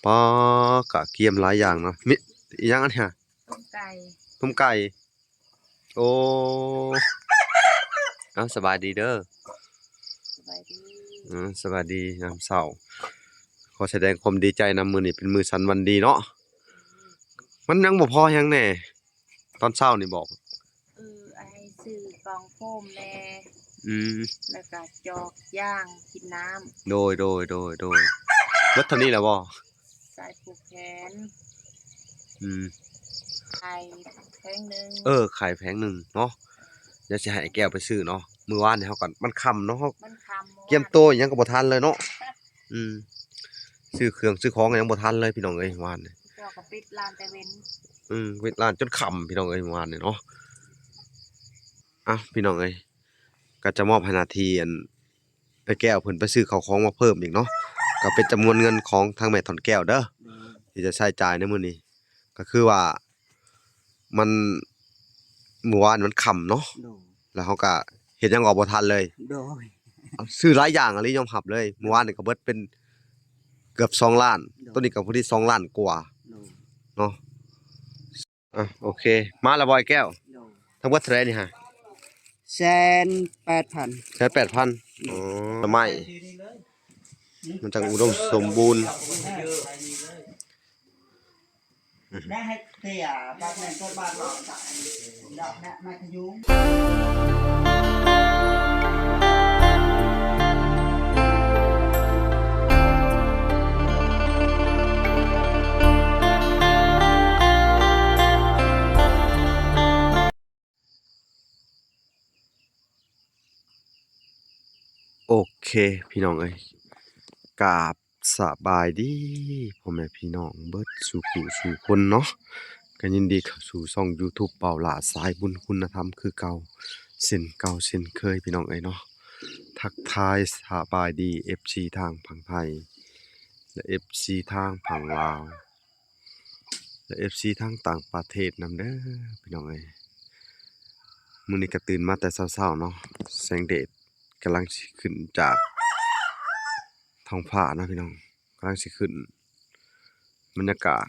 ປາ ກະກຽມຫຼາຍຢ່າງເນາະ. ມີອີ່ຫຍັງອັນນີ້ຫະ? ຕົ້ມໄກ່. ຕົ້ມໄກ່. ໂອ້ ເອົາ ສະບາຍດີເດີ. ສະບາຍດີ. ເອີ ສະບາຍດີຍາມເຊົ້າ. ຂໍສະແດງຄວາມດີໃຈນຳ, ມື້ນີ້ເປັນມື້ສັນວັນດີເນາະ. ມັນຍັງບໍ່ພໍຫຍັງແດ່? ຕອນເຊົ້ານີ້ບໍ? ເອີ ໃຫ້ຊື້ກ່ອງໂຟມແດ່. ອືມ ແລ້ວກະຈອກຢາງກິນນ້ຳ. ໂດຍ ໂດຍ ໂດຍ ໂດຍ. ເບິດເທົ່ານີ້ແລ້ວບໍ? ສາຍຜູກແຂນ. ອືມ ໄຂ່ແຜງໜຶ່ງ. ເອີ ໄຂ່ແຜງໜຶ່ງເນາະ. ດຽວຊິໃຫ້ອ້າຍແກ້ວໄປຊື້ເນາະ. ມື້ວານນີ້ເຮົາກໍ ມັນຄ່ຳເນາະ, ເຮົາ ມັນຄ່ຳ ກຽມໂຕຫຍັງກໍບໍ່ທັນເລີຍເນາະ. ອືມ ຊື້ເຄື່ອງຊື້ຂອງກໍຍັງບໍ່ທັນເລີຍພີ່ນ້ອງເອີຍ ວານນີ້. ເຈົ້າກໍປິດຮ້ານແຕ່ເວັນ. ອືມ ປິດຮ້ານຈົນຄ່ຳພີ່ນ້ອງເອີຍ ວານນີ້ເນາະ. ເອົ້າ ພີ່ນ້ອງເອີຍ ກໍຈະມອບໃຫ້ໜ້າທີ່ ອັນ ອ້າຍແກ້ວເພິ່ນໄປຊື້ເຂົ້າຂອງມາເພີ່ມອີກເນາະ, ກໍເປັນຈຳນວນເງິນຂອງທາງແມ່ທ່ອນແກ້ວເດີ ໂດຍ ທີ່ຈະໃຊ້ຈ່າຍໃນມື້ນີ້. ກໍຄືວ່າມັນ ມື້ວານມັນຄ່ຳເນາະ, ໂດຍ ແລ້ວເຮົາກໍເຮັດຫຍັງກໍບໍ່ທັນເລີຍ. ໂດຍ ຊື້ຫຼາຍຢ່າງອີ່ຫຼີ ຍອມຮັບເລີຍ. ມື້ວານນີ້ກໍເບິດເປັນເກືອບສອງລ້ານ, ໂດຍ ໂຕນີ້ກໍພໍດີສອງລ້ານກວ່າ ໂດຍ ເນາະ. ອ່ະ ໂອເຄ ມາແລ້ວບໍ່ອ້າຍແກ້ວ? ໂດຍ ທັງເບິດເທົ່າໃດນີ້ຫະ? ແສນແປດພັນ. ແສນແປດພັນ. ໂດຍ ອໍ ໜໍ່ໄມ້ ມັນຈັ່ງອຸດົມສົມບູນ. ໄດ້ໃຫ້ເສຍບາດແມ່ນເກີດບາດເວົ້າຕາຍດອກນະ ມາຂະຍຸງ. ໂອເຄ ພີ່ນ້ອງເອີຍ ກາບສະບາຍດີພໍ່ແມ່ພີ່ນ້ອງເບິດສູ່ຜູ້ສູ່ຄົນເນາະ, ກໍຍິນດີເຂົ້າສູ່ຊ່ອງຢູທູບເບົາຫຼ້າສາຍບຸນຄຸນນະທຳຄືເກົ່າ ເຊັ່ນເກົ່າເຊັ່ນເຄີຍ ພີ່ນ້ອງເອີຍເນາະ. ທັກທາຍສະບາຍດີເອັຟຊີທາງຝັ່ງໄທ ແລະ ເອັຟຊີທາງຝັ່ງລາວ ແລະ ເອັຟຊີທາງຕ່າງປະເທດນຳເດີພີ່ນ້ອງເອີຍ. ມື້ນີ້ກໍຕື່ນມາແຕ່ເຊົ້າໆເນາະ, ແສງແດດກຳລັງຊິຂຶ້ນຈາກທ້ອງຟ້າເນາະພີ່ນ້ອງ, ກຳລັງຊິຂຶ້ນ. ບັນຍາກາດ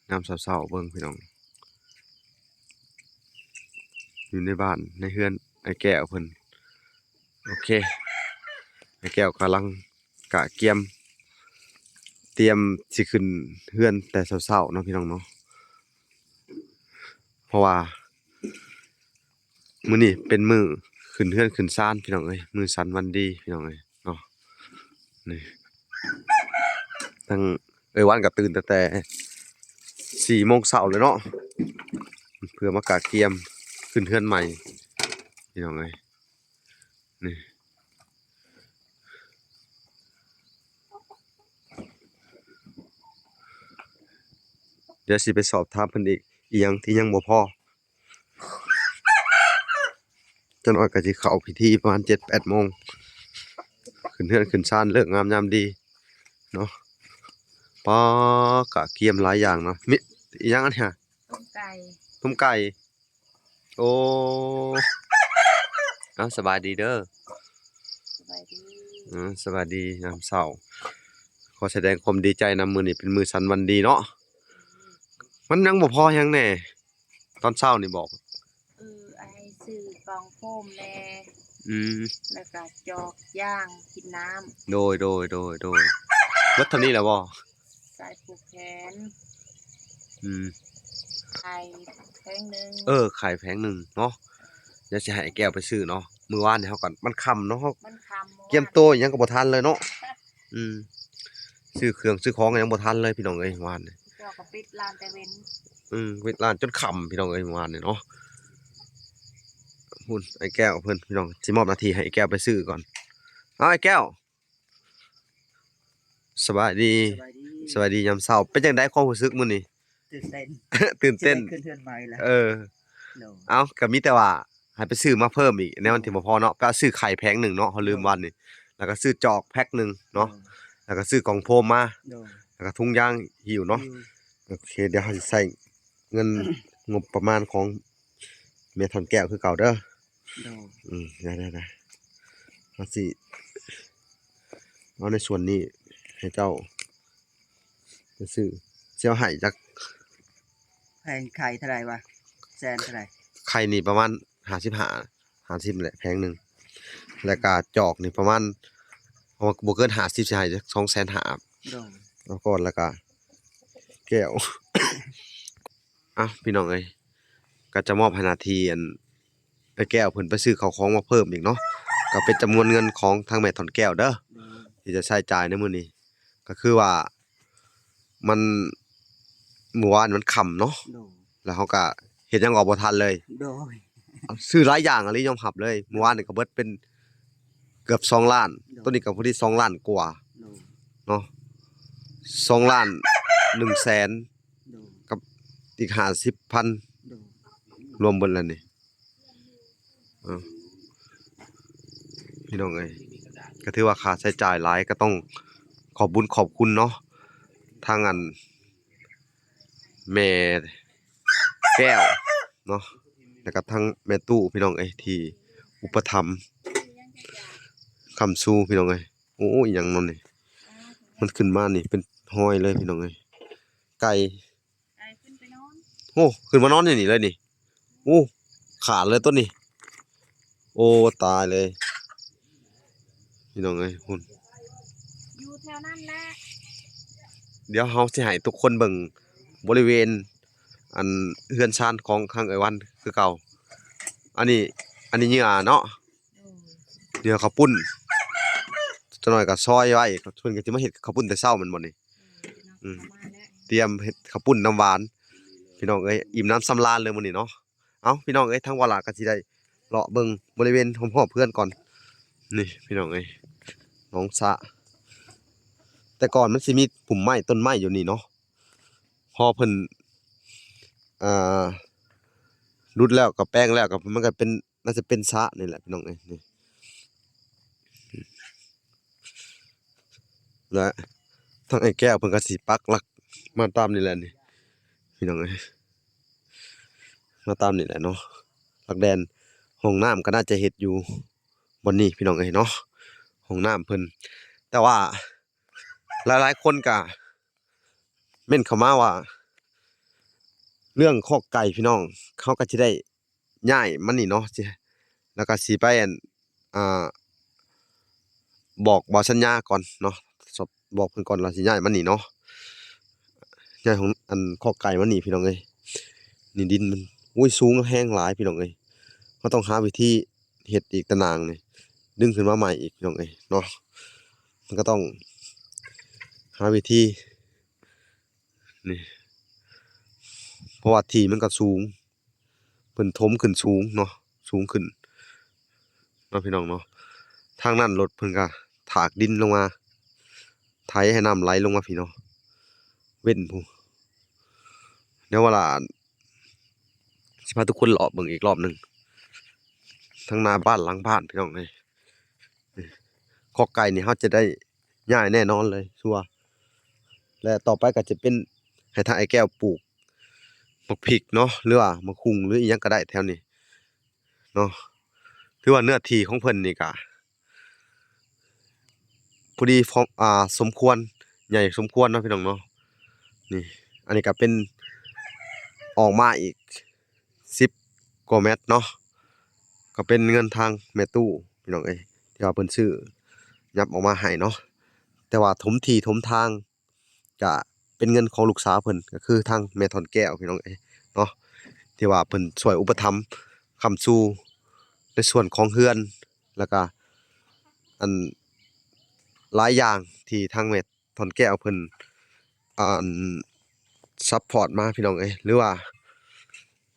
ຍາມເຊົ້າໆ ເບິ່ງພີ່ນ້ອງ ຢູ່ໃນບ້ານໃນເຮືອນອ້າຍແກ້ວເພິ່ນ. ໂອເຄ ອ້າຍແກ້ວກຳລັງ ກະກຽມ ຕຽມຊິຂຶ້ນເຮືອນແຕ່ເຊົ້າໆເນາະພີ່ນ້ອງເນາະ, ເພາະວ່າມື້ນີ້ເປັນມື້ຂຶ້ນເຮືອນຂຶ້ນຊານພີ່ນ້ອງເອີຍ, ມື້ສັນວັນດີພີ່ນ້ອງເອີຍເນາະ. ນີ້ ທັງເອື້ອຍວັນກໍຕື່ນຕັ້ງແຕ່ສີ່ໂມງເຊົ້າເລີຍເນາະ ເພື່ອມາກະກຽມຂຶ້ນເຮືອນໃໝ່ພີ່ນ້ອງເອີຍ. ນີ້ ດຽວຊິໄປສອບຖາມເພິ່ນອີກ ອີ່ຫຍັງທີ່ຍັງບໍ່ພໍ. ຈັກໜ້ອຍກໍຊິເຂົ້າພິທີປະມານເຈັດແປດໂມງ ຂຶ້ນເຮືອນຂຶ້ນຊານ ເລີກງາມຍາມດີເນາະ. ປາ ກະກຽມຫຼາຍຢ່າງເນາະ. ມີອີ່ຫຍັງອັນນີ້ຫະ? ຕົ້ມໄກ່. ຕົ້ມໄກ່. ໂອ້ ເອົາ ສະບາຍດີເດີ. ສະບາຍດີ. ເອີ ສະບາຍດີຍາມເຊົ້າ. ຂໍສະແດງຄວາມດີໃຈນຳ, ມື້ນີ້ເປັນມື້ສັນວັນດີເນາະ. ມັນຍັງບໍ່ພໍຫຍັງແດ່? ຕອນເຊົ້ານີ້ບໍ? ເອີ ໃຫ້ຊື້ກ່ອງໂຟມແດ່. ອືມ ແລ້ວກະຈອກຢາງກິນນ້ຳ. ໂດຍ ໂດຍ ໂດຍ ໂດຍ. ເບິດເທົ່ານີ້ແລ້ວບໍ? ສາຍຜູກແຂນ. ອືມ ໄຂ່ແຜງໜຶ່ງ. ເອີ ໄຂ່ແຜງໜຶ່ງເນາະ. ດຽວຊິໃຫ້ອ້າຍແກ້ວໄປຊື້ເນາະ. ມື້ວານນີ້ເຮົາກໍ ມັນຄ່ຳເນາະ, ມັນຄ່ຳ ກຽມໂຕຫຍັງກໍບໍ່ທັນເລີຍເນາະ. ອືມ ຊື້ເຄື່ອງຊື້ຂອງກໍຍັງບໍ່ທັນເລີຍພີ່ນ້ອງເອີຍ ວານນີ້. ເຈົ້າກໍປິດຮ້ານແຕ່ເວັນ. ອືມ ປິດຮ້ານຈົນຄ່ຳພີ່ນ້ອງເອີຍ ວານນີ້ເນາະ. ພຸ້ນ ອ້າຍແກ້ວເພິ່ນ ພີ່ນ້ອງ ຊິມອບໜ້າທີ່ໃຫ້ອ້າຍແກ້ວໄປຊື້ກ່ອນ. ເອົາ ອ້າຍແກ້ວ ສະບາຍດີ. ສະບາຍດີ. ສະບາຍດີຍາມເຊົ້າ. ເປັນຈັ່ງໃດຄວາມຮູ້ສຶກມື້ນີ້? ຕື່ນເຕັ້ນ. ຕື່ນເຕັ້ນ ຊິໄດ້ຂຶ້ນເຮືອນໃໝ່ແລ້ວ. ເອີ ໂດຍ. ເອົ້າ ກໍມີແຕ່ວ່າໃຫ້ໄປຊື້ມາເພີ່ມອີກ ໃນວັນທີ່ບໍ່ພໍເນາະ. ໂດຍ. ໄປເອົາຊື້ໄຂ່ແຜງໜຶ່ງເນາະ, ເຮົາລືມ ໂດຍ ວັນນີ້. ແລ້ວກໍຊື້ຈອກແພັກໜຶ່ງເນາະ. ໂດຍ. ແລ້ວກໍຊື້ກ່ອງໂຟມມາ. ໂດຍ. ແລ້ວກໍທຸງຢາງຫິ້ວເນາະ. ໂດຍ. ໂອເຄ ດຽວເຮົາຊິໃຊ້ເງິນງົບປະມານຂອງແມ່ທ່ອນແກ້ວຄືເກົ່າເດີ. ໂດຍ. ອືມ ໄດ້ໆໆ ເຮົາຊິເອົາໃນສ່ວນນີ້ໃຫ້ເຈົ້າ. ໄປຊື້ ຊິເອົາໃຫ້ຈັກ ແຜງໄຂ່ເທົ່າໃດວະ? ແສນເທົ່າໃດ? ໄຂ່ນີ້ປະມານຫ້າສິບຫ້າ ຫ້າສິບແຫຼະ ແຜງໜຶ່ງ ແລ້ວກະຈອກນີ້ປະມານ ເອົາ ບໍ່ເກີນຫ້າສິບ ຊິໃຫ້ຈັກສອງແສນຫ້າ ໂດຍ ເອົາກ່ອນ ແລ້ວກະແກ້ວ. ອ່ະ ພີ່ນ້ອງເອີຍ ກໍຈະມອບໃຫ້ໜ້າທີ່ ອັນ ອ້າຍແກ້ວເພິ່ນໄປຊື້ເຂົ້າຂອງມາເພີ່ມອີກເນາະ ກໍເປັນຈຳນວນເງິນຂອງທາງແມ່ທ່ອນແກ້ວເດີ ໂດຍ ທີ່ຈະໃຊ້ຈ່າຍໃນມື້ນີ້ ກໍຄືວ່າມັນ ມື້ວານມັນຄ່ຳເນາະ ໂດຍ ແລ້ວເຮົາກໍເຮັດຫຍັງກໍບໍ່ທັນເລີຍ ໂດຍ ຊື້ຫຼາຍຢ່າງອີ່ຫຼີ ຍອມຮັບເລີຍ ມື້ວານນີ້ກໍເບິດເປັນເກືອບສອງລ້ານ ໂດຍ ໂຕນີ້ກໍພໍດີສອງລ້ານກວ່າ ໂດຍ ເນາະ ສອງລ້ານໜຶ່ງແສນ ໂດຍ ກັບອີກຫ້າສິບພັນ ໂດຍ ລວມເບິດແລ້ວນີ້ ເອີ ພີ່ນ້ອງເອີຍ ກໍຖືວ່າຄ່າໃຊ້ຈ່າຍຫຼາຍ ກໍຕ້ອງຂອບບຸນຂອບຄຸນເນາະ ທາງອັນ ແມ່ແກ້ວເນາະ ແລ້ວກໍທັງແມ່ຕູ້ ພີ່ນ້ອງເອີຍ ທີ່ອຸປະຖຳຄ້ຳຊູ ພີ່ນ້ອງເອີຍ. ໂອ້ ອີ່ຫຍັງເນາະນີ້ ມັນຂຶ້ນມານີ້ເປັນຮອຍເລີຍ ພີ່ນ້ອງເອີຍ ໄກ່ ໄກ່ຂຶ້ນໄປນອນ ໂອ້ ຂຶ້ນມານອນຢູ່ນີ້ເລີຍນີ້ ໂອ້ ຂາດເລີຍໂຕນີ້ ໂອ້ ຕາຍເລີຍ ພີ່ນ້ອງເອີຍ ພຸ້ນ ຢູ່ແຖວນັ້ນແຫຼະ ດຽວເຮົາຊິໃຫ້ທຸກຄົນເບິ່ງບໍລິເວນ ອັນ ເຮືອນຊານຂອງທາງເອື້ອຍວັນຄືເກົ່າ ອັນນີ້ ອັນນີ້ເຫຍື່ອເນາະ ເຫຍື່ອເຂົ້າປຸ້ນ ຈັກໜ້ອຍກໍຊອຍໄວ້ ເພິ່ນກໍຊິມາເຮັດເຂົ້າປຸ້ນແຕ່ເຊົ້າແມ່ນບໍ່ນີ້? ອືມ ຕຽມເຮັດເຂົ້າປຸ້ນນ້ຳຫວານ ພີ່ນ້ອງເອີຍ ອີ່ມນ້ຳສຳລານເລີຍມື້ນີ້ເນາະ. ເອົ້າ ພີ່ນ້ອງເອີຍ ທາງວາລາກໍຊິໄດ້ເລາະເບິ່ງບໍລິເວນຮອບໆເຮືອນກ່ອນ ນີ້ ພີ່ນ້ອງເອີຍ ໜອງສະ ແຕ່ກ່ອນມັນຊິມີພຸ່ມໄມ້ຕົ້ນໄມ້ຢູ່ນີ້ເນາະ ພໍເພິ່ນ ອ່າ ຫຼຸດແລ້ວກໍແປງແລ້ວກໍ ມັນກໍເປັນ ໜ້າຈະເປັນສະນີ້ແຫຼະ ພີ່ນ້ອງເອີຍ ນີ້ ແລະ ທາງອ້າຍແກ້ວເພິ່ນກໍຊິປັກຫຼັກມາຕາມນີ້ແຫຼະນີ້ ພີ່ນ້ອງເອີຍ ມາຕາມນີ້ແຫຼະເນາະ ຫຼັກແດນ ຫ້ອງນ້ຳກໍໜ້າຈະເຮັດຢູ່ບ່ອນນີ້ ພີ່ນ້ອງເອີຍເນາະ ຫ້ອງນ້ຳເພິ່ນ ແຕ່ວ່າຫຼາຍໆຄົນກໍ ເມັ້ນເຂົ້າມາວ່າ ເລື່ອງຄອກໄກ່ ພີ່ນ້ອງ ເຮົາກໍຊິໄດ້ຍ້າຍມານີ້ເນາະ ຊິ ແລ້ວກໍຊິໄປ ອັນ ອ່າ ບອກບ່າວສັນຍາກ່ອນເນາະ ບອກເພິ່ນກ່ອນວ່າຊິຍ້າຍມານີ້ເນາະ ຍ້າຍຂອງ ອັນ ຄອກໄກ່ມານີ້ ພີ່ນ້ອງເອີຍ ນີ້ດິນມັນ ໂອ້ຍ ສູງແຮງຫຼາຍ ພີ່ນ້ອງເອີຍ ເຮົາຕ້ອງຫາວິທີເຮັດອີກຕາໜ່າງນີ້ ດຶງຂຶ້ນມາໃໝ່ອີກ ພີ່ນ້ອງເອີຍເນາະ ມັນກໍຕ້ອງຫາວິທີ ນີ້ ເພາະວ່າທີ່ມັນກໍສູງ ເພິ່ນຖົມຂຶ້ນສູງເນາະ ສູງຂຶ້ນເນາະ ພີ່ນ້ອງເນາະ ທາງນັ້ນລົດເພິ່ນກໍຖາກດິນລົງມາ ໄຖໃຫ້ນ້ຳໄຫຼລົງມາພີ້ເນາະ ເວັ້ນພຸ້ນ ດຽວວາລາຊິພາທຸກຄົນເລາະເບິ່ງອີກລອບໜຶ່ງ ທັງໜ້າບ້ານຫຼັງບ້ານ ພີ່ນ້ອງເອີຍ ຄອກໄກ່ນີ້ເຮົາຈະໄດ້ຍ້າຍແນ່ນອນເລີຍ ຊັວ ແລະ ຕໍ່ໄປກໍຈະເປັນໃຫ້ທາງອ້າຍແກ້ວປູກໝາກພິກເນາະ ຫຼືວ່າໝາກຫຸ່ງ ຫຼືອີ່ຫຍັງກໍໄດ້ແຖວນີ້ເນາະ ຖືວ່າເນື້ອທີ່ຂອງເພິ່ນນີ້ກະພໍດີ ພໍ ອ່າ ສົມຄວນ ໃຫຍ່ສົມຄວນເນາະ ພີ່ນ້ອງເນາະ ນີ້ ອັນນີ້ກໍເປັນ ອອກມາອີກ ສິບກວ່າແມັດເນາະ ກໍເປັນເງິນທາງແມ່ຕູ້ ພີ່ນ້ອງເອີຍ ທີ່ວ່າເພິ່ນຊື້ຫຍັບອອກມາໃຫ້ເນາະ ແຕ່ວ່າຖົມທີ່ຖົມທາງ ກະເປັນເງິນຂອງລູກສາວເພິ່ນ ກໍຄືທາງແມ່ທ່ອນແກ້ວ ພີ່ນ້ອງເອີຍເນາະ ທີ່ວ່າເພິ່ນຊ່ວຍອຸປະຖຳຄ້ຳຊູໃນສ່ວນຂອງເຮືອນ ແລ້ວກະ ອັນ ຫຼາຍຢ່າງທີ່ທາງແມ່ ທ່ອນແກ້ວເພິ່ນ ອັນ ຊັບພອດມາ ພີ່ນ້ອງເອີຍ ຫຼືວ່າ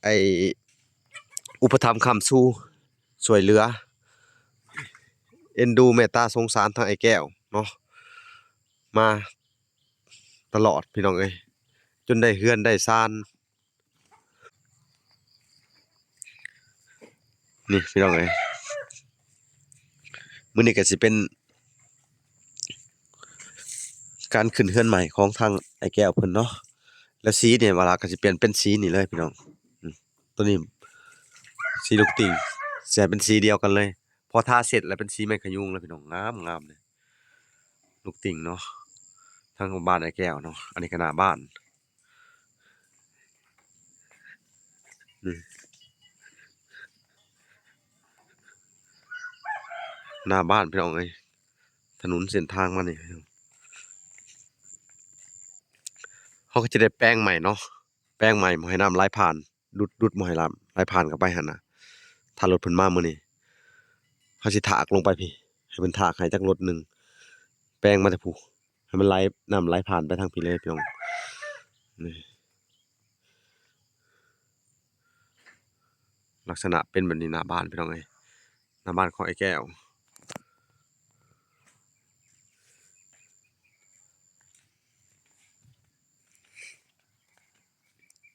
ໄອ້ ອຸປະຖຳຄ້ຳຊູ ຊ່ວຍເຫຼືອ ເອັນດູເມດຕາສົງສານທາງອ້າຍແກ້ວເນາະ ມາຕະຫຼອດ ພີ່ນ້ອງເອີຍ ຈົນໄດ້ເຮືອນໄດ້ຊານ. ນີ້ພີ່ນ້ອງເອີຍ ມື້ນີ້ກໍຊິເປັນການຂຶ້ນເຮືອນໃໝ່ຂອງທາງອ້າຍແກ້ວເພິ່ນເນາະ ແລ້ວສີນີ້ວ່າລະກໍຊິປ່ຽນເປັນສີນີ້ເລີຍພີ່ນ້ອງ ອືມ ໂຕນີ້ສີລູກຕິ່ງ ຊິໃຫ້ເປັນສີດຽວກັນເລີຍ ພໍທາເສັດແລ້ວເປັນສີໄມ້ຂະຍຸງແລ້ວພີ່ນ້ອງ ງາມໆເລີຍ ລູກຕິ່ງເນາະ ທ ທາງບ້ານອ້າຍແກ້ວເນາະ. ອັນນີ້ກໍໜ້າບ້ານ ນີ້ ໜ້າບ້ານພີ່ນ້ອງເອີຍ. ຖະໜົນເສັ້ນທາງມານີ້ ເຮົາກໍຈະໄດ້ແປງໃໝ່ເນາະ, ແປງໃໝ່ບໍ່ໃຫ້ນ້ຳໄຫຼຜ່ານ. ດຸດ ດຸດບໍ່ໃຫ້ນ້ຳໄຫຼຜ່ານເຂົ້າໄປຫັ້ນນະ. ຖ້າລົດເພິ່ນມາມື້ນີ້ ເຮົາຊິຖາກລົງໄປພີ້ ໃຫ້ເພິ່ນຖາກໃຫ້ຈັກລົດໜຶ່ງ ແປງມາແຕ່ພຸ້ນ ໃຫ້ມັນໄຫຼ ນ້ຳໄຫຼຜ່ານໄປທາງພີ້ເລີຍພີ່ນ້ອງ. ນີ້ ລັກສະນະເປັນແບບນີ້ ໜ້າບ້ານພີ່ນ້ອງເອີຍ, ໜ້າບ້ານຂອງອ້າຍແກ້ວ.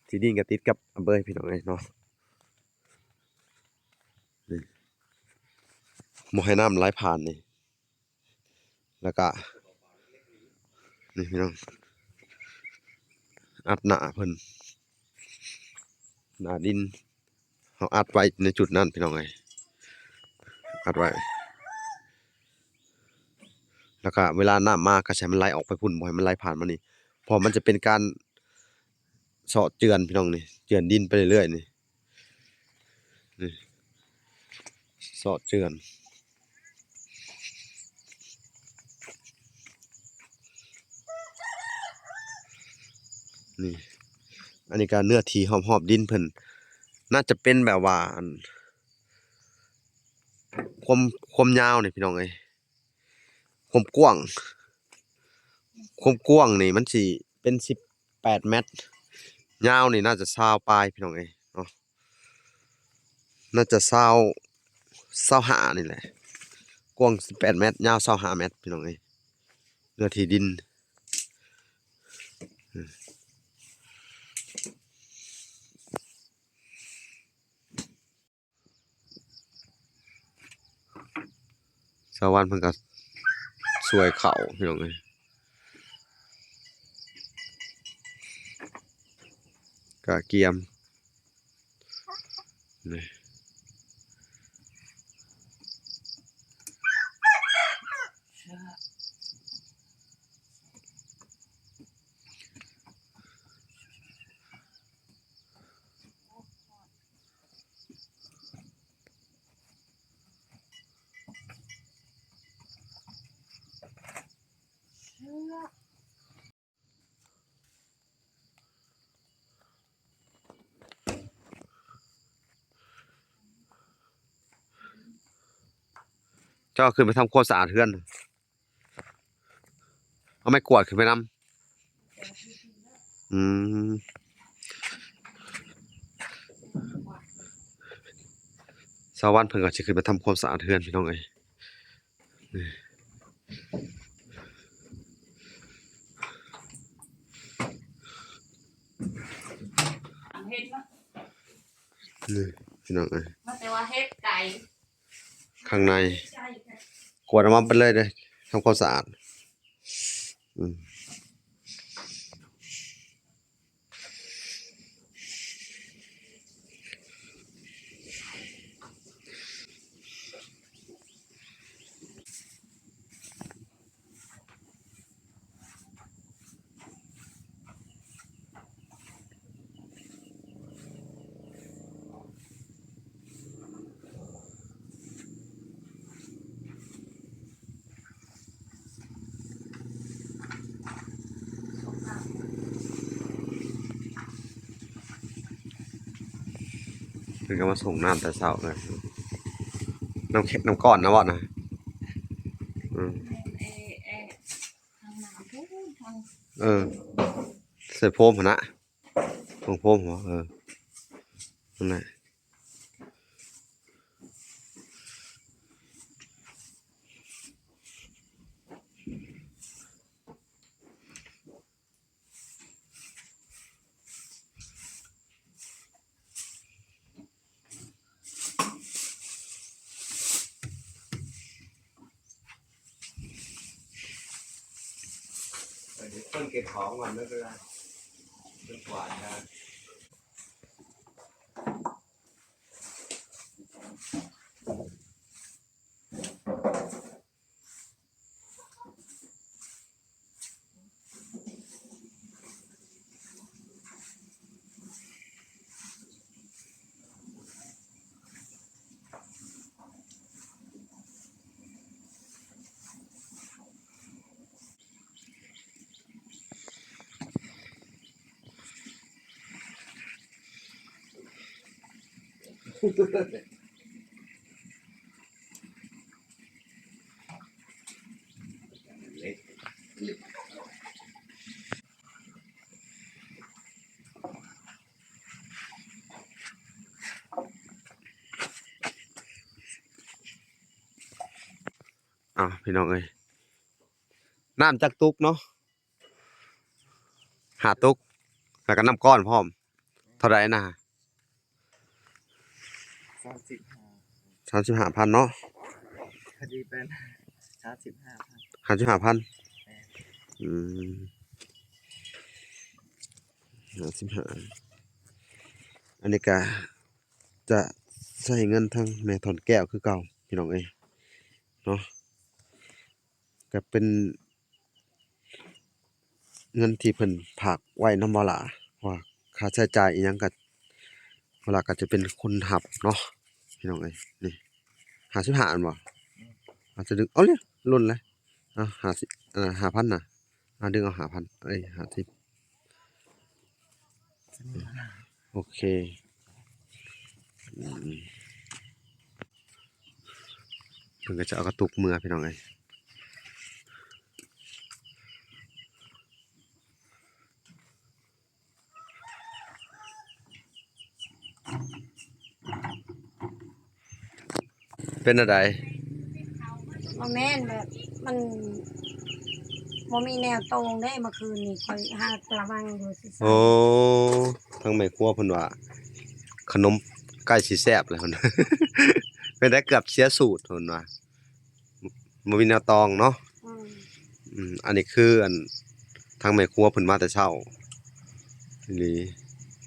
ທີ່ດິນກໍຕິດກັບອຳເພີພີ່ນ້ອງເອີຍເນາະ. ນີ້ ບໍ່ໃຫ້ນ້ຳໄຫຼຜ່ານນີ້ ແລ້ວກະນີ້ພີ່ນ້ອງ ອັດໜ້າເພິ່ນ ໜ້າດິນ ເຮົາອັດໄວ້ໃນຈຸດນັ້ນພີ່ນ້ອງເອີຍ ອັດໄວ້. ແລ້ວກະເວລານ້ຳມາກໍໃຫ້ມັນໄຫຼອອກໄປພຸ້ນ ບໍ່ໃຫ້ມັນໄຫຼຜ່ານມານີ້ ເພາະມັນຈະເປັນການເຊາະເຈື່ອນພີ່ນ້ອງນີ້ ເຈື່ອນດິນໄປເລື້ອຍໆນີ້ ນີ້ ເຊາະເຈື່ອນ. ນີ້ ອັນນີ້ກໍເນື້ອທີ່ຮອບໆດິນເພິ່ນ ໜ້າຈະເປັນແບບວ່າ ອັນ ຄວາມ ຄວາມຍາວນີ້ພີ່ນ້ອງເອີຍ ຄວາມກວ້າງ ຄວາມກວ້າງນີ້ມັນຊິເປັນສິບແປດແມັດ ຍາວນີ້ໜ້າຈະຊາວປາຍພີ່ນ້ອງເອີຍເນາະ. ໜ້າຈະຊາວ ຊາວຫ້ານີ້ແຫຼະ ກວ້າງສິບແປດແມັດ ຍາວຊາວຫ້າແມັດພີ່ນ້ອງເອີຍ ເນື້ອທີ່ດິນ. ຊາວບ້ານເພິ່ນກໍຊ່ວຍເຂົ້າພີ່ນ້ອງເອີຍ ກະກຽມ ນີ້. ເຈົ້າຂຶ້ນໄປທຳຄວາມສະອາດເຮືອນ ເອົາໄມ້ກວາດຂຶ້ນໄປນຳ. ອືມ ຊາວບ້ານເພິ່ນກໍຊິຂຶ້ນໄປທຳຄວາມສະອາດເຮືອນພີ່ນ້ອງເອີຍ. ເຮັດເນາະ ນີ້ພີ່ນ້ອງເອີຍ ວ່າແຕ່ວ່າເຮັດໄກ່ ຂ້າງໃນ ກວາດອອກມາເບິດເລີຍເດີ້ ທຳຄວາມສະອາດ. ອືມ ເພິ່ນກໍມາສົ່ງນ້ຳແຕ່ເຊົ້າເລີຍ ນ້ຳເຂັມ ນ້ຳກ້ອນນະເວົ້ານະ. ອືມ ເອີ ເອີ ທາງໜ້າພຸ້ນ ທາງ ເອີ ໃສ່ໂຟມຫັ້ນນະ ຂອງໂຟມຫັ້ນ ເອີ ນັ້ນແຫຼະ. ເອີ ດຽວເພິ່ນເກັບຂອງກ່ອນ ໄມ່ເປັນໄລ ເພິ່ນກວາດໄດ້. ເ ອ້າວ ພີ່ນ້ອງເອີຍ ນ້ຳຈັກຕຸກເນາະ? ຫ້າຕຸກ ແລ້ວກໍນ້ຳກ້ອນພ້ອມ. ເທົ່າໃດນະ? ສາມສິບຫ້າ ສາມສິບຫ້າພັນເນາະ? ພໍດີເປັນ ສາມສິບຫ້າພັນ ສາມສິບຫ້າພັນ. ແມ່ນ. ອືມ ຫ້າສິບຫ້າ ອັນນີ້ກະຈະໃຊ້ເງິນທາງແມ່ທອນແກ້ວຄືເກົ່າ ພີ່ນ້ອງເອີຍເນາະ. ກະເປັນເງິນທີ່ເພິ່ນຝາກໄວ້ນຳວາລາ ເພາະວ່າຄ່າໃຊ້ຈ່າຍອີ່ຫຍັງກະ ວາລາກະຈະເປັນຄົນຮັບເນາະ ພີ່ນ້ອງເອີຍ. ນີ້ ຫ້າສິບຫ້າ ແມ່ນບໍ່? ອືມ ອາດຈະດຶງ ເອົາເລີຍ ຫຼົ່ນເລີຍ. ເອົາ ຫ້າສິບ ເອີ ຫ້າພັນນະ ອາ ດຶງເອົາ ຫ້າພັນ ເອີຍ ຫ້າສິບ. ໂອເຄ ອືມ ເພິ່ນກໍຈະເອົາກະຕຸກເມືອ ພີ່ນ້ອງເອີຍ. ເປັນແນວໃດ? ບໍ່ແມ່ນ ແບບມັນບໍ່ມີແນວໂຕ່ງເດ້ ເມື່ອຄືນນີ້ຂ້ອຍຫາກະລະມັງຢູ່ຊິ. ໂອ້ ທາງແມ່ຄົວເພິ່ນວ່າ ຂະໜົມໃກ້ຊິແຊບແລ້ວ ເພິ່ນ ເປັນໄດ້ເກືອບເສຍສູດ ເພິ່ນວ່າ ບໍ່ມີແນວຕອງເນາະ. ອືມ ອືມ ອັນນີ້ຄືອັນ ທາງແມ່ຄົວເພິ່ນມາແຕ່ເຊົ້າອີ່ຫຼີ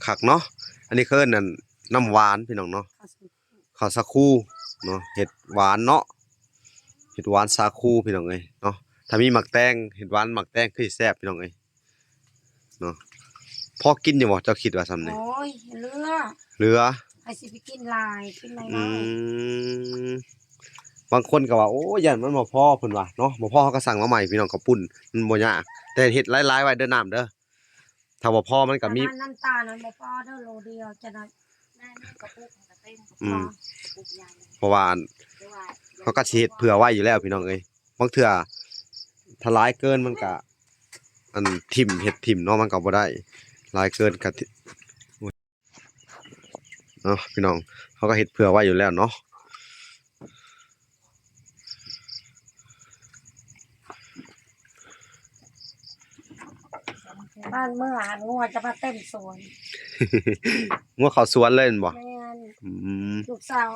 ຄັກເນາະ. ອັນນີ້ເຂົາເອີ້ນອັນ ນ້ຳຫວານ ພີ່ນ້ອງເນາະ ເຂົ້າສາຄູເນາະ ເຮັດຫວານເນາະ ເຮັດຫວານສາຄູ ພີ່ນ້ອງເອີຍເນາະ. ຖ້າມີໝາກແຕງ ເຮັດຫວານໝາກແຕງຄືຊິແຊບ ພີ່ນ້ອງເອີຍ. ເນາະ ພໍກິນຢູ່ບໍ່? ເຈົ້າຄິດວ່າຊ່ຳນີ້? ໂອ້ຍ ເຫຼືອ ເຫຼືອ ໃຜຊິໄປກິນຫຼາຍ ກິນໜ້ອຍໆ. ອືມ ບາງຄົນກໍວ່າ ໂອ້ຍ ຢ້ານມັນບໍ່ພໍເພິ່ນວ່າເນາະ. ບໍ່ພໍເຮົາກໍສັ່ງມາໃໝ່ ພີ່ນ້ອງ ເຂົ້າປຸ້ນ ມັນບໍ່ຍາກ ແຕ່ເຮັດຫຼາຍໆໄວ້ເດີນ້ຳເດີ. ຖ້າບໍ່ພໍມັນກໍມີ ນ້ຳຕານນັ້ນບໍ່ພໍເດີ ໂລດຽວຈະໄດ້ ໄດ້ ກະປຸກມັນກໍເຕັມ. ອືມ ກະປຸກໃຫຍ່ ເພາະວ່າອັນ ເຮົາກໍຊິເຮັດເຜື່ອໄວ້ຢູ່ແລ້ວ ພີ່ນ້ອງເອີຍ. ບາງເທື່ອຖ້າຫຼາຍເກີນມັນກະ ອັນ ຖິ້ມ ເຮັດຖິ້ມເນາະ ມັນກໍບໍ່ໄດ້ ຫຼາຍເກີນກະ ໂອ້ຍ ເນາະ ພີ່ນ້ອງ ເຮົາກໍເຮັດເຜື່ອໄວ້ຢູ່ແລ້ວເນາະ. ບ້ານເມືອຫັ້ນ ງົວຈະມາເຕັມສວນ ງົວເຂົ້າສວນເລີຍແມ່ນບໍ່? ແມ່ນ ອືມ ລູກສາວ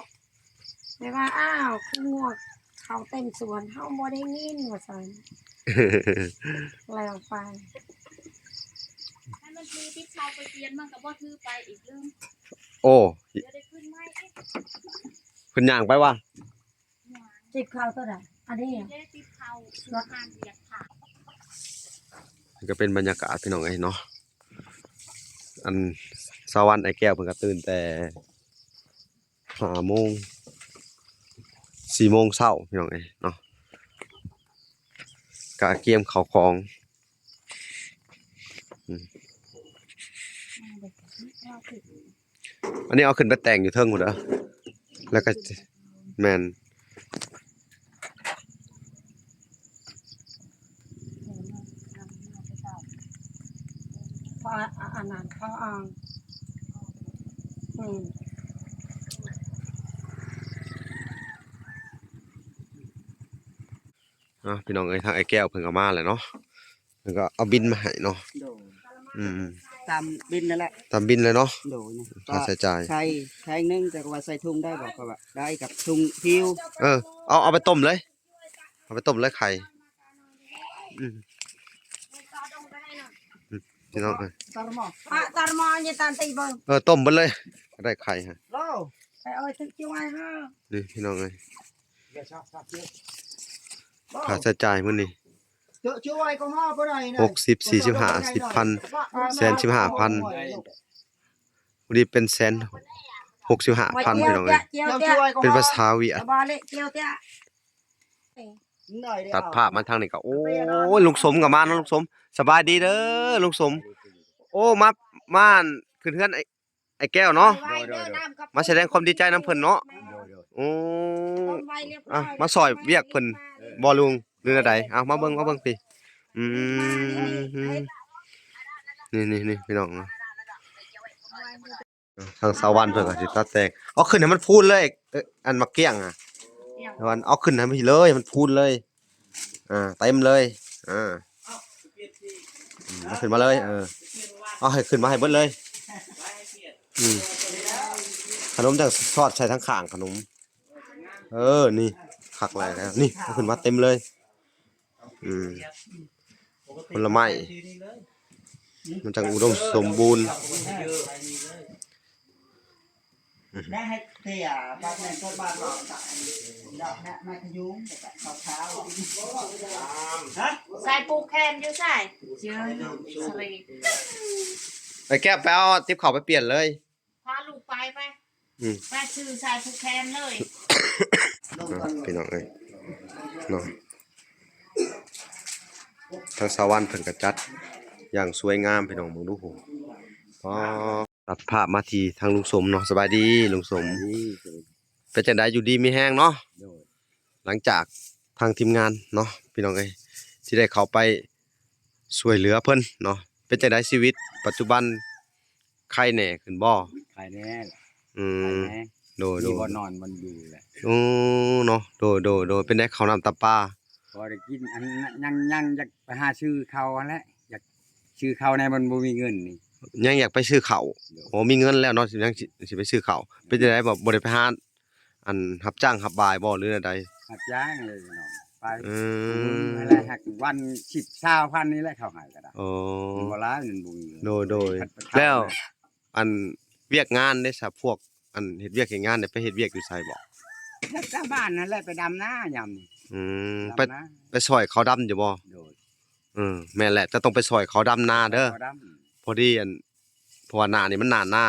ແມ່ວ່າ ອ້າວ ຄືງົວເຂົ້າເຕັມສວນ ເຮົາບໍ່ໄດ້ຍິນ ວ່າຊັ້ນ ແລ້ວໄປ ໃຫ້ມັນຖືຕິດເຂົ້າໄປປ່ຽນ ມັນກໍບໍ່ຖືໄປອີກ ລືມ. ໂອ້ ດຽວໄດ້ຄືນໃໝ່ອີກ ເພິ່ນຍ່າງໄປວ່າ ຕິດເຂົ້າຕົວໃດ? ອັນນີ້ ນີ້ເດ້ ຕິດເຂົ້າ ຄືງານວຽກຂາຍ. ນີ້ກໍເປັນບັນຍາກາດ ພີ່ນ້ອງເອີຍເນາະ. ອັນ ສາວວັນ ອ້າຍແກ້ວ ເພິ່ນກໍຕື່ນແຕ່ ຫ້າໂມງ ສີ່ໂມງເຊົ້າ ພີ່ນ້ອງເອີຍເນາະ ກະກຽມເຂົ້າຂອງ. ອືມ ອັນນີ້ເອົາຂຶ້ນໄປແຕ່ງຢູ່ເທິງພຸ້ນເດີ ແລ້ວກໍ ແມ່ນ ພໍ ອາ ອັນນັ້ນ ພໍອ່າງ ອືມ ເນາະ ພີ່ນ້ອງເອີຍ ທາງອ້າຍແກ້ວເພິ່ນກໍມາແລ້ວເນາະ ເພິ່ນກໍເອົາບິນມາໃຫ້ເນາະ. ໂດຍ ອືມ ຕາມບິນນັ້ນແຫຼະ ຕາມບິນເລີຍເນາະ. ໂດຍ ຄ່າໃຊ້ຈ່າຍ ໃສ່ ໃສ່ໜຶ່ງ ແຕ່ວ່າໃສ່ຖົງໄດ້ບໍ່? ເຂົາວ່າໄດ້ ກັບຖົງຫິ້ວ. ເອີ ເອົາ ເອົາໄປຕົ້ມເລີຍ ເອົາໄປຕົ້ມເລີຍໄຂ່. ອືມ ອືມ ພີ່ນ້ອງເອີຍ ເອີ ຕົ້ມເບິດເລີຍ ໄດ້ໄຂ່ຮະ. ນີ້ ພີ່ນ້ອງເອີຍ ຄ່າໃຊ້ຈ່າຍມື້ນີ້ ຫົກສິບ ສີ່ສິບ ຫ້າສິບພັນ ແສນສິບຫ້າພັນ ພໍດີເປັນແສນຫົກສິບຫ້າພັນ ພີ່ນ້ອງເອີຍ ເປັນພາສາຫວຽດ. ຕັດພາບມາທາງນີ້ກໍ ໂອ້ຍ ລຸງສົມກໍມາເນາະ ລຸງສົມ ສະບາຍດີເດີລຸງສົມ. ໂອ້ ມາ ມາ ອັນ ຂຶ້ນເຮືອນ ອ້າຍ ອ້ແກ້ວເນາະ ໂດຍໆໆ ມາສະແດງຄວາມດີໃຈນຳເພິ່ນເນາະ ໂດຍໆ ໂອ້ ອ່ະ ມາຊ່ອຍວຽກເພິ່ນບໍ່ລຸງ ຫຼືແນວໃດ? ເອົາ ມາເບິ່ງ ມາເບິ່ງພີ້ ອືມ ນີ້ໆໆ ພີ່ນ້ອງ ທາງສາວວັນເພິ່ນກໍຊິຕັດແຕ່ງ ເອົາຂຶ້ນໃຫ້ມັນພູນເລີຍ ເອີ ອັນໝາກກ້ຽງອະ ສາວວັນ ເອົາຂຶ້ນໃຫ້ມັນພີ້ເລີຍ ໃຫ້ມັນພູນເລີຍ ອ່າ ເຕັມເລີຍ ອ່າ ອືມ ເອົາຂຶ້ນມາເລີຍ ເອີ ເອົາໃຫ້ຂຶ້ນມາໃຫ້ເບິດເລີຍ ອືມ ຂະໜົມຈັ່ງສອດໃສ່ທາງຂ້າງຂະໜົມ ເອີ ນີ້ ຄັກຫຼາຍແລ້ວ ນີ້ ເອົາຂຶ້ນມາເຕັມເລີຍ ອືມ ຜົນລະໄມ້ ມັນຈັ່ງອຸດົມສົມບູນ ສາຍຜູກແຂນຢູ່ໃສ? ເຈີສະເລດ ໄອ້ແກ້ວ ໄປເອົາຕິບເຂົ້າໄປປ່ຽນເລີຍ. ພາລູກໄປ ໄປ ອືມ ໄປຊື້ສາຍຜູກແຂນເລີຍ ພີ່ນ້ອງເອີຍເນາະ ທາງສາວວັນເພິ່ນກໍຈັດຢ່າງສວຍງາມ ພີ່ນ້ອງເບິ່ງດູ ອໍ ຕັດພາບມາທີ່ທາງລຸງສົມເນາະ ສະບາຍດີລຸງສົມ ເປັນຈັ່ງໃດ ຢູ່ດີມີແຮງເນາະ ໂດຍ ຫຼັງຈາກທາງທີມງານເນາະ ພີ່ນ້ອງເອີຍ ທີ່ໄດ້ເຂົ້າໄປຊ່ວຍເຫຼືອເພິ່ນເນາະ ເປັນຈັ່ງໃດຊີວິດປັດຈຸບັນ ໄຄແນ່ຂຶ້ນບໍ່? ໄຄແນ່ ອືມ ໄຄແນ່ ໂດຍໆ ມີບ່ອນນອນບ່ອນຢູ່ແຫຼະ ໂອ້ ເນາະ ໂດຍໆໆ ເປັນໃດເຂົ້ານ້ຳຕຳປາ? ພໍໄດ້ກິນ ອັນ ຍັງ ຍັງຢາກໄປຫາຊື້ເຂົ້າຫັ້ນແຫຼະ ຢາກຊື້ເຂົ້າແນ່ ມັນບໍ່ມີເງິນນີ້ ຍັງຢາກໄປຊື້ເຂົ້າ ໂດຍ ໂອ້ ມີເງິນແລ້ວເນາະ ຊິ ຍັງຊິ ຊິໄປຊື້ເຂົ້າ ເປັນຈັ່ງໃດ ບໍ່ ບໍ່ໄດ້ໄປຫາ ອັນຮັບຈ້າງຮັບບາຍບໍ່ຫຼືແນວໃດ? ຮັບຈ້າງເລີຍນ້ອງ ໄປ ອືມ ມື້ລະ ຫາກວັນສິບ ຊາວພັນນີ້ແຫຼະເຂົາໃຫ້ກໍໄດ້ ໂອ້ ມັນບໍ່ຫຼາຍ ມັນບໍ່ມີ ໂດຍໆ ແລ້ວອັນວຽກງານເດ້ຊະ ພວກອັນເຮັດວຽກເຮັດງານໄດ້ໄປເຮັດວຽກຢູ່ໃສບໍ່? ເຮັດແຖວບ້ານນັ້ນແຫຼະ ໄປດຳນາຍາມນີ້ ອືມ ໄປ ໄປຊ່ອຍເຂົາດຳຢູ່ບໍ່? ໂດຍ ເອີ ແມ່ນແຫຼະ ເຈົ້າຕ້ອງໄປຊ່ອຍເຂົາດຳນາເດີ ພໍດີອັນ ເພາະວ່າໜ້ານີ້ມັນໜ້ານາ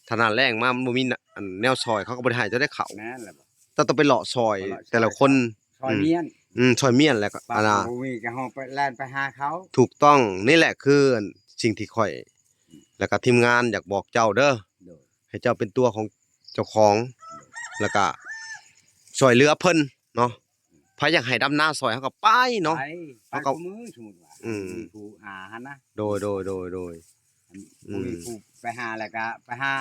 ຖ້າໜ້າແລ້ງມາມັນບໍ່ມີ ອັນ ແນວຊ່ອຍ ເຂົາກໍບໍ່ໄດ້ໃຫ້ເຈົ້າໄດ້ເຂົ້າ ແມ່ນແລ້ວ ເຈົ້າຕ້ອງໄປເລາະຊ່ອຍແຕ່ລະຄົນ ຊ່ອຍ ອືມ ຊ່ອຍມ້ຽນ ແລ້ວກໍ ອັນນ່າ ບໍ່ມີກໍເຮົາໄປແລ່ນໄປຫາເຂົາ ຖືກຕ້ອງ ນີ້ແຫຼະຄື ອັນ ສິ່ງທີ່ຂ້ອຍ ແລ້ວກໍທີມງານຢາກບອກເຈົ້າເດີ ໂດຍ ໃຫ້ເຈົ້າເປັນຕົວຂອງເຈົ້າຂອງ ໂດຍ ແລ້ວກໍຊ່ວຍເຫຼືອເພິ່ນເນາະ ໃຜຢາກໃຫ້ດຳນາຊ່ອຍເຮົາກໍໄປເນາະ ໄປ ເຮົາກໍ ໄປຄູ່ມື້ ສົມມຸດວ່າ ອືມ ມີຜູ້ຫາຫັ້ນນະ ໂດຍໆໆໆ ອືມ ບໍ່ມີຜູ້ໄປຫາແລ້ວກໍໄປຫາ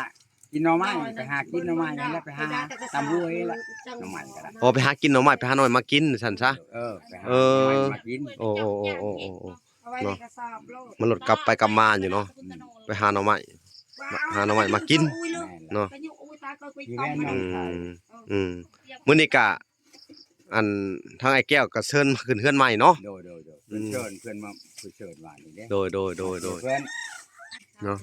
ກິນໜໍ່ໄມ້ ໄປຫາກິນໜໍ່ໄມ້ຫັ້ນແຫຼະ ໄປຫາຕາມຫ້ວຍແຫຼະ ໜໍ່ໄມ້ກໍໄດ້ ອໍ ໄປຫາກິນໜໍ່ໄມ້ ໄປຫາໜໍ່ໄມ້ມາກິນຊັ້ນຊະ ເອີ ໄປຫາ ເອີ ໜໍ່ໄມ້ມາກິນ ໂອ້ ເນາະ ມັນໂລດກັບໄປກັບມາຢູ່ເນາະ ອືມ ໄປຫາໜໍ່ໄມ້ ຫາໜໍ່ໄມ້ມາກິນເນາະ ອືມ ອືມ ມື້ນີ້ກະ ອັນ ທາງອ້າຍແກ້ວກໍເຊີນມາຂຶ້ນເຮືອນໃໝ່ເນາະ ໂດຍໆໆ ອືມ ເພິ່ນເຊີນ ເພິ່ນມາ ເພິ່ນເຊີນວ່ານີ້ເດ້ ໂດຍໆໆໆ ເນາະ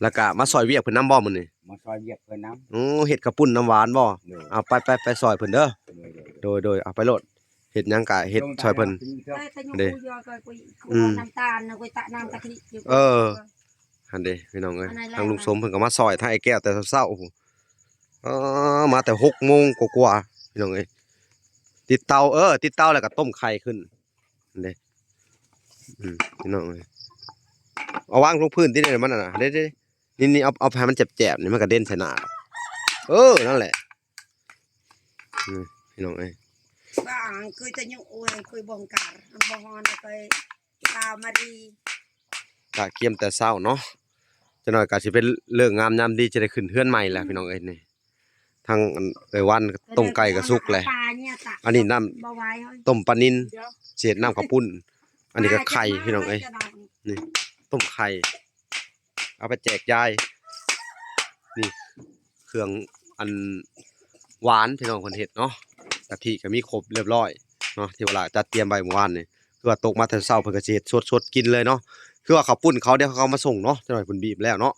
ແລ້ວກະມາຊ່ອຍວຽກເພິ່ນນຳບໍ່ມື້ນີ້? ມາຊ່ອຍວຽກເພິ່ນນຳ ໂອ້ ເຮັດເຂົ້າປຸ້ນນ້ຳຫວານບໍ່? ໂດຍ ເອົາ ໄປໆ ໄປຊ່ອຍເພິ່ນເດີ ໂດຍໆ ໂດຍໆ ເອົາໄປໂລດ ເຮັດຫຍັງກະເຮັດຊ່ອຍເພິ່ນເດ້ ອືມ ນ້ຳຕານນະ ກວຍຕະນ້ຳກະທິຢູ່ ເອີ ຫັ້ນເດ້ພີ່ນ້ອງເອີຍ ທາງລຸງສົມເພິ່ນກໍມາຊ່ອຍທາງອ້າຍແກ້ວແຕ່ເຊົ້າໆ ເອີ ມາແຕ່ຫົກໂມງກວ່າໆ ພີ່ນ້ອງເອີຍ ຕິດເຕົາ ເອີ ຕິດເຕົາແລ້ວກໍຕົ້ມໄຂ່ຂຶ້ນ ເດ້ ອືມ ພີ່ນ້ອງເອີຍ ເອົາວາງລົງພື້ນຕິ ນີ້ມັນນັ້ນນະ ເດ້ໆ ນີ້ໆ ເອົາ ເອົາໃຫ້ມັນແຈບໆ ນີ້ມັນກະເດັ່ນໃສ່ໜ້າ ເອີ ນັ້ນແຫຼະ ນີ້ພີ່ນ້ອງເອີຍ ບາງເຄີຍແຕ່ຍຸໂອ້ຍ ເຄີຍບໍ່ການ ອັນບໍ່ຮອນເຄີຍຕາມາດີ ກະກຽມແຕ່ເຊົ້າເນາະ ຈັກໜ້ອຍກະຊິເປັນເລີກງາມຍາມດີ ຈະໄດ້ຂຶ້ນເຮືອນໃໝ່ແລ້ວ ພີ່ນ້ອງເອີຍ ນີ້ ທັງອັນເອີຍວັນ ຕົ້ມໄກ່ກໍສຸກແຫຼະ ອັນນີ້ນ້ຳ ຕົ້ມປານິນ ເສດນ້ຳເຂົ້າປຸ້ນ ອັນນີ້ກໍໄຂ່ ພີ່ນ້ອງເອີຍ ນີ້ຕົ້ມໄຂ່ ເອົາໄປແຈກຢາຍ ນີ້ເຄື່ອງອັນຫວານ ພີ່ນ້ອງເພິ່ນເຮັດເນາະ ກະທິກໍມີຄົບຮຽບຮ້ອຍເນາະ ທີ່ວ່າລະຈັດຕຽມໄວ້ມື້ວານນີ້ ຄືວ່າຕົກມາແຕ່ເຊົ້າ ເພິ່ນກໍຊິເຮັດສົດໆກິນເລີຍເນາະ ຄືວ່າເຂົ້າປຸ້ນເຂົາ ດຽວເຂົາເອົາມາສົ່ງເນາະ ຈັກໜ້ອຍເພິ່ນບີບແລ້ວເນາະ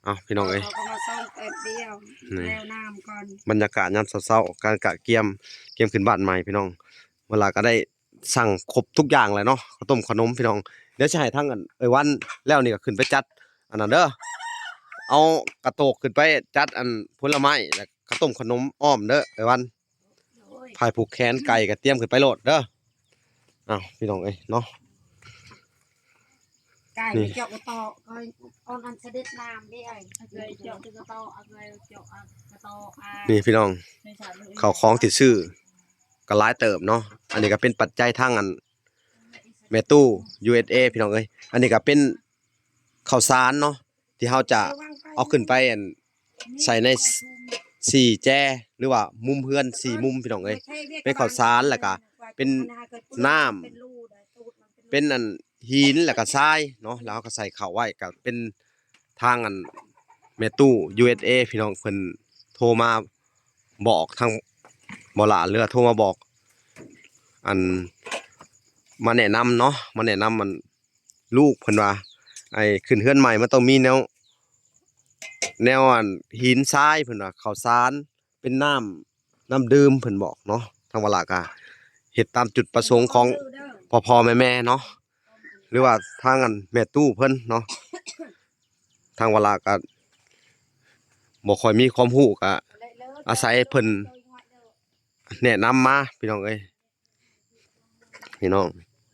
ເອົາ ພີ່ນ້ອງເອີຍ ເຂົາກໍມາສົ່ງແປັບດຽວ ນີ້ ແລ້ວນ້ຳກ່ອນ ບັນຍາກາດຍາມເຊົ້າໆ ການກະກຽມ ກຽມຂຶ້ນບ້ານໃໝ່ ພີ່ນ້ອງ ເວລາກໍໄດ້ສັ່ງຄົບທຸກຢ່າງແຫຼະເນາະ ເຂົ້າຕົ້ມຂະໜົມ ພີ່ນ້ອງ ດຽວຊິໃຫ້ທາງອັນເອີຍວັນແລ້ວນີ້ກໍຂຶ້ນໄປຈັດອັນນັ້ນເດີ ເອົາກະໂຕກຂຶ້ນໄປຈັດອັນຜົນລະໄມ້ ແລ້ວເຂົ້າຕົ້ມຂະໜົມອ້ອມເດີ ເອີຍວັນ ພາຍຜູກແຂນໄກ່ກໍຕຽມຂຶ້ນໄປໂລດເດີ ເອົາ ພີ່ນ້ອງເອີຍເນາະ ໄກ່ນີ້ ເຈາະກະຕໍ ເຂົາເອົາອັນສະເດັດນ້ຳເດ້ ເອີຍ ເຈາະກະຕໍ ເອົາໄວ້ເຈາະກະຕໍ ອ່າ ນີ້ພີ່ນ້ອງ ເຂົ້າຂອງທີ່ຊື້ກໍຫຼາຍເຕີບເນາະ. ອັນນີ້ກໍເປັນປັດໄຈທາງອັນແມ່ຕູ້ ຢູເອສເອ ພີ່ນ້ອງເອີຍ. ອັນນີ້ກໍເປັນເຂົ້າສານເນາະ ທີ່ເຮົາຈະເອົາຂຶ້ນໄປອັນ ໃສ່ໃນ ສີ່ແຈ ຫຼືວ່າມຸມເຮືອນສີ່ມຸມ ພີ່ນ້ອງເອີຍ. ເປັນເຂົ້າສານ ແລ້ວກະເປັນນ້ຳ ເປັນອັນຫີນ ແລ້ວກະຊາຍເນາະ ແລ້ວເຮົາກໍໃສ່ເຂົ້າໄວ້ ກໍເປັນທາງອັນແມ່ຕູ້ ຢູເອສເອ ພີ່ນ້ອງ ເພິ່ນໂທມາບອກທາງບໍ່ຫຼ້າ ຫຼືວ່າໂທມາບອກ ອັນ ມາແນະນຳເນາະ ມາແນະນຳອັນ ລູກເພິ່ນວ່າ ໄອ້ຂຶ້ນເຮືອນໃໝ່ມັນຕ້ອງມີແນວ ແນວອັນຫີນຊາຍ ເພິ່ນວ່າ ເຂົ້າສານ ເປັນນ້ຳ ນ້ຳດື່ມ ເພິ່ນບອກເນາະ. ທາງວາລາກະເຮັດຕາມຈຸດປະສົງຂອງພໍ່ໆແມ່ໆເນາະ ຫຼືວ່າທາງອັນແມ່ຕູ້ເພິ່ນເນາະ. ທາງວາລາກະບໍ່ຄ່ອຍມີຄວາມຮູ້ ກະອາໄສເພິ່ນແນະນຳມາ ພີ່ນ້ອງເອີຍ. ພີ່ນ້ອງ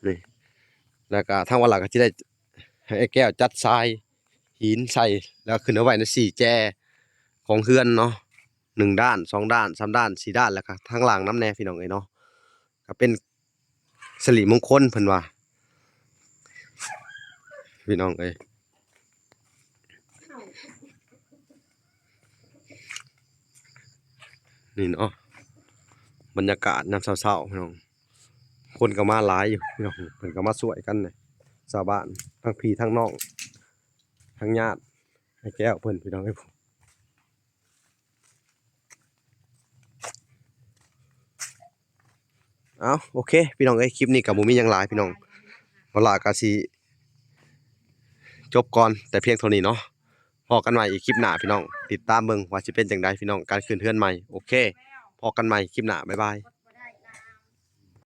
ນີ້ ແລ້ວກະທາງວາລາກໍຊິໄດ້ໃຫ້ອ້າຍແກ້ວຈັດຊາຍຫີນໃສ່ ແລ້ວຂຶ້ນເອົາໄວ້ໃນສີ່ແຈຂອງເຮືອນເນາະ ໜຶ່ງດ້ານ ສອງດ້ານ ສາມດ້ານ ສີ່ດ້ານ ແລ້ວກະທາງລ່າງນຳແດ່ ພີ່ນ້ອງເອີຍເນາະ. ກໍເປັນສິລິມົງຄົນເພິ່ນວ່າ ພີ່ນ້ອງເອີຍ. ນີ້ເນາະ ບັນຍາກາດຍາມເຊົ້າໆ ພີ່ນ້ອງ ຄົນກໍມາຫຼາຍຢູ່ ພີ່ນ້ອງ ເພິ່ນກໍມາຊ່ວຍກັນ ຊາວບ້ານ ທັງພີ່ທັງນ້ອງ ທັງຍາດ ອ້າຍແກ້ວເພິ່ນ ພີ່ນ້ອງເອີຍ. ເອົາ ໂອເຄ ພີ່ນ້ອງເອີຍ ຄລິບນີ້ກໍບໍ່ມີຫຍັງຫຼາຍ ພີ່ນ້ອງ ວາລາກໍຊິຈົບກ່ອນແຕ່ພຽງເທົ່ານີ້ເນາະ. ພໍ້ກັນໃໝ່ອີກຄລິບໜ້າ ພີ່ນ້ອງ ຕິດຕາມເບິ່ງວ່າຊິເປັນຈັ່ງໃດ ພີ່ນ້ອງ ການຂຶ້ນເຮືອນໃໝ່. ໂອເຄ ພໍ້ກັນໃໝ່ຄລິບໜ້າ ບາຍບາຍ.